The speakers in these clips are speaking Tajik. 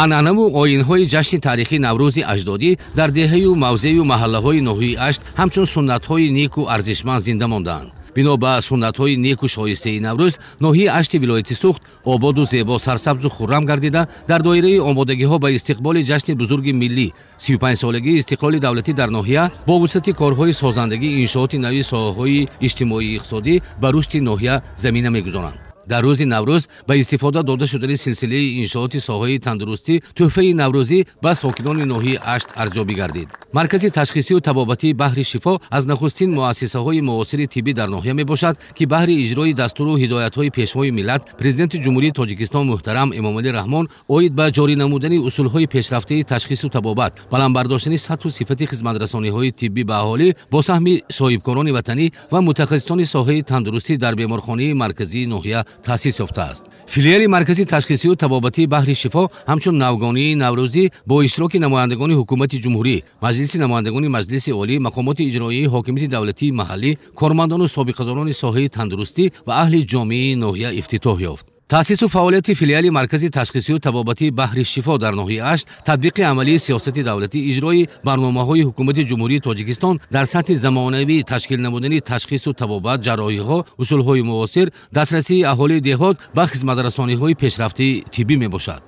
Анъанаву оинҳои ҷашни таърихии Наврӯзи аҷдодӣ дар деҳаю мавзею маҳаллаҳои ноҳияи Ашт ҳамчун суннатҳои неку арзишманд зинда мондаанд. Бино ба суннатҳои неку шоистаи Наврӯз, ноҳияи Ашти вилояти Суғд ободу зебо, сарсабзу хуррам гардида, дар доираи омодагиҳо ба истиқболи ҷашни бузурги миллӣ, 35-солагии истиқлоли давлатӣ дар ноҳия бо вусъати корҳои созандагӣ, иншооти нави соҳаҳои иҷтимоию иқтисодӣ ба рушди ноҳия замина мегузоранд. Дар рӯзи Наврӯз ба истифода дода шудани силсилаи иншооти соҳаи тандурустӣ тӯҳфаи наврӯзӣ ба сокинони ноҳияи Ашт арзёбӣ гардид. Маркази ташхисию табобатии Баҳри шифо аз нахустин муассисаҳои муосири тиббӣ дар ноҳия мебошад, ки баҳри иҷрои дастуру ҳидоятҳои Пешвои миллат, Президенти Ҷумҳурии Тоҷикистон муҳтарам Эмомалӣ Раҳмон оид ба ҷорӣ намудани усулҳои пешрафтаи ташхису табобат, баланд бардоштани сатҳу сифати хизматрасониҳои тиббӣ ба аҳолӣ бо саҳми соҳибкорони ватанӣ ва мутахассисони соҳаи тандурустӣ дар беморхонаи марказии ноҳия таъсис ёфтааст. Филиали маркази ташхисию табобатии Баҳри шифо ҳамчун навгонии наврӯзӣ бо иштироки намояндагони ҳукумати ҷумҳурӣ, Маҷлиси намояндагони Маҷлиси Олӣ, мақомоти иҷроии ҳокимияти давлатии маҳаллӣ, кормандону собиқадорони соҳаи тандурустӣ ва аҳли ҷомеаи ноҳия ифтитоҳ ёфт. Таъсису фаъолияти филиали маркази ташхисию табобатии Баҳри шифо дар ноҳияи Ашт татбиқи амалии сиёсати давлатӣ, иҷрои барномаҳои ҳукумати Ҷумҳурии Тоҷикистон дар сатҳи замонавӣ ташкил намудани ташхису табобат, ҷарроҳиҳо, усулҳои муосир, дастрасии аҳолии деҳот ба хизматрасониҳои пешрафтаи тиббӣ мебошад.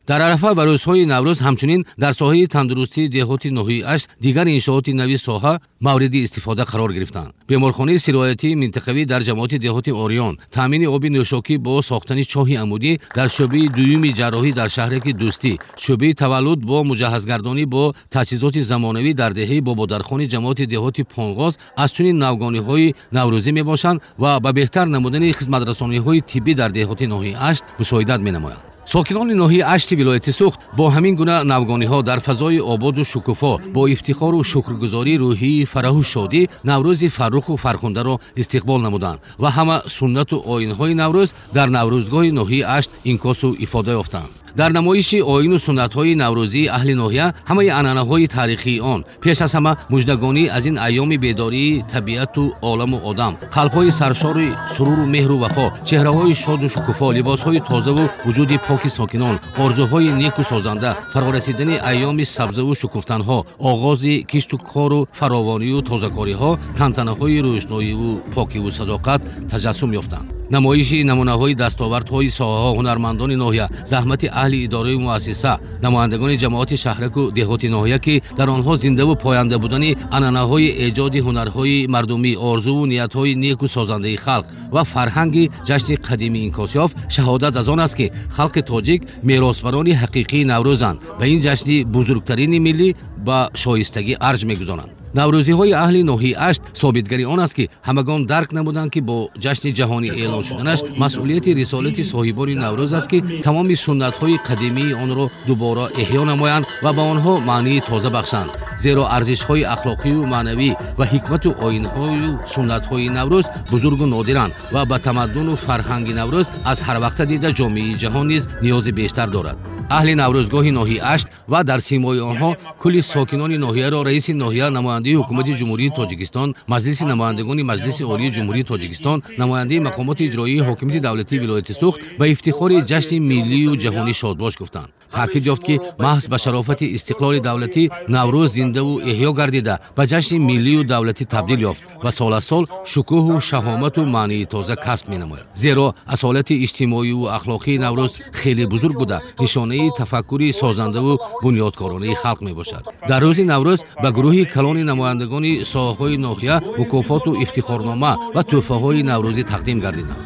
Дар арафа ва рӯзҳои Наврӯз ҳамчунин дар соҳаи тандурустии деҳоти ноҳияи Ашт дигар иншооти нави соҳа мавриди истифода қарор гирифтанд. Беморхонаи сироятии минтақавӣ дар ҷамоати деҳоти Ориён, таъмини оби нӯшокӣ бо сохтани чоҳи амудӣ дар шӯъбаи дуюми ҷарроҳӣ дар шаҳраки Дӯстӣ, шӯъбаи таваллуд бо муҷаҳҳазгардонӣ бо таҷҳизоти замонавӣ дар деҳаи Бободархони ҷамоати деҳоти Понғоз аз чунин навгониҳои наврӯзӣ мебошанд ва ба беҳтар намудани хизматрасониҳои тиббӣ дар деҳоти ноҳияи Ашт мусоидат менамоянд. Сокинони ноҳияи Ашти вилояти Суғд бо ҳамин гуна навгониҳо дар фазои ободу шукуфо, бо ифтихору шукргузорӣ, рӯҳии фараҳу шодӣ Наврӯзи фарруху фархундаро истиқбол намуданд ва ҳама суннату оинҳои Наврӯз дар наврӯзгоҳи ноҳияи Ашт инъикосу ифода ёфтанд. Дар намоиши оину суннатҳои наврӯзии аҳли ноҳия ҳамаи анъанаҳои таърихии он, пеш аз ҳама муждагонӣ аз ин айёми бедории табиату оламу одам, қалбҳои саршори суруру меҳру вафо, чеҳраҳои шоду шукуфо, либосҳои тозаву вуҷуди поки сокинон, орзуҳои неку созанда, фарорасидани айёми сабзаву шукуфтанҳо, оғози кишту кору фарованию тозакориҳо, тантанаҳои рӯшноиву покиву садоқат таҷассум ёфтанд. Намоиши намунаҳои дастовардҳои соҳаҳо, ҳунармандони ноҳия, заҳмати аҳли идораи муассиса, намояндагони ҷамоати шаҳраку деҳоти ноҳия, ки дар онҳо зиндаву поянда будани анъанаҳои эҷоди ҳунарҳои мардумӣ, орзуву ниятҳои неку созандаи халқ ва фарҳанги ҷашни қадимӣ инъикос ёфт, шаҳодат аз он аст, ки халқи тоҷик меросбарони ҳақиқии Наврӯзанд ва ин ҷашни бузургтарини миллӣ ба шоистагӣ арҷ мегузоранд. Наврӯзиҳои аҳли ноҳияи Ашт собитгари он аст, ки ҳамагон дарк намуданд, ки бо ҷашни ҷаҳонӣ эълон шуданаш масъулияти рисолати соҳибони Наврӯз аст, ки тамоми суннатҳои қадимии онро дубора эҳё намоянд ва ба онҳо маънии тоза бахшанд. Зеро арзишҳои ахлоқию маънавӣ ва ҳикмату оинҳою суннатҳои Наврӯз бузургу нодиранд ва ба тамаддуну фарҳанги Наврӯз аз ҳарвақта дида ҷомеаи ҷаҳон низ ниёзи бештар дорад. Аҳли наврӯзгоҳи ноҳияи Ашт ва дар симои онҳо кулли сокинони ноҳияро раиси ноҳия, намояндаи ҳукумати Ҷумҳурии Тоҷикистон, Маҷлиси намояндагони Маҷлиси Олии Ҷумҳурии Тоҷикистон, намояндаи мақомоти иҷроии ҳокимияти давлатии вилояти Суғд ба ифтихори ҷашни миллию ҷаҳонӣ шодбош гуфтанд. Таъкид ёфт, ки маҳз ба шарофати истиқлоли давлатӣ Наврӯз зиндаву эҳё гардида ба ҷашни миллию давлатӣ табдил ёфт ва сол аз сол шукӯҳу шаҳомату маънии тоза касб менамояд. Зеро асолати иҷтимоию ахлоқии Наврӯз хеле бузург буда, нишонаи тафаккури созандаву бунёдкоронаи халқ мебошад. Дар рӯзи Наврӯз ба гурӯҳи калони намояндагони соҳаҳои ноҳия мукофоту ифтихорнома ва тӯҳфаҳои наврӯзӣ тақдим гардиданд.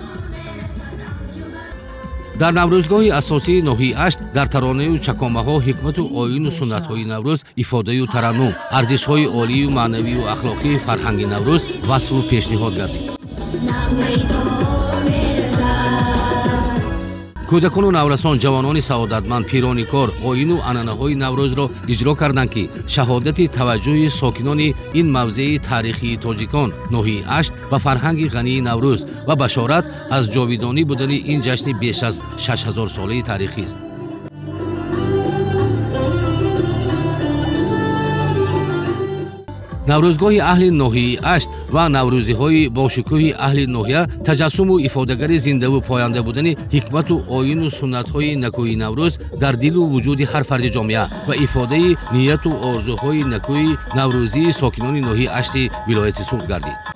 Дар наврӯзгоҳи асосии ноҳияи Ашт дар таронаю чакомаҳо ҳикмату оину суннатҳои Наврӯз, ифодаю тараннум, арзишҳои олию маънавию ахлоқии фарҳанги Наврӯз васфу пешниҳод гардид. Кӯдакону наврасон, ҷавонони саодатманд, пирони кор оину анъанаҳои Наврӯзро иҷро карданд, ки шаҳодати таваҷҷӯҳи сокинони ин мавзеи таърихии тоҷикон ноҳияи Ашт ба фарҳанги ғании Наврӯз ва башорат аз ҷовидонӣ будани ин ҷашни беш аз 6000-солаи таърихист. Наврӯзгоҳи аҳли ноҳияи Ашт ва наврӯзиҳои бошукӯҳи аҳли ноҳия таҷассуму ифодагари зиндаву поянда будани ҳикмату оину суннатҳои накӯи Наврӯз дар дилу вуҷуди ҳар фарди ҷомеа ва ифодаи нияту орзуҳои накӯи наврӯзии сокинони ноҳияи Ашти вилояти Суғд гардид.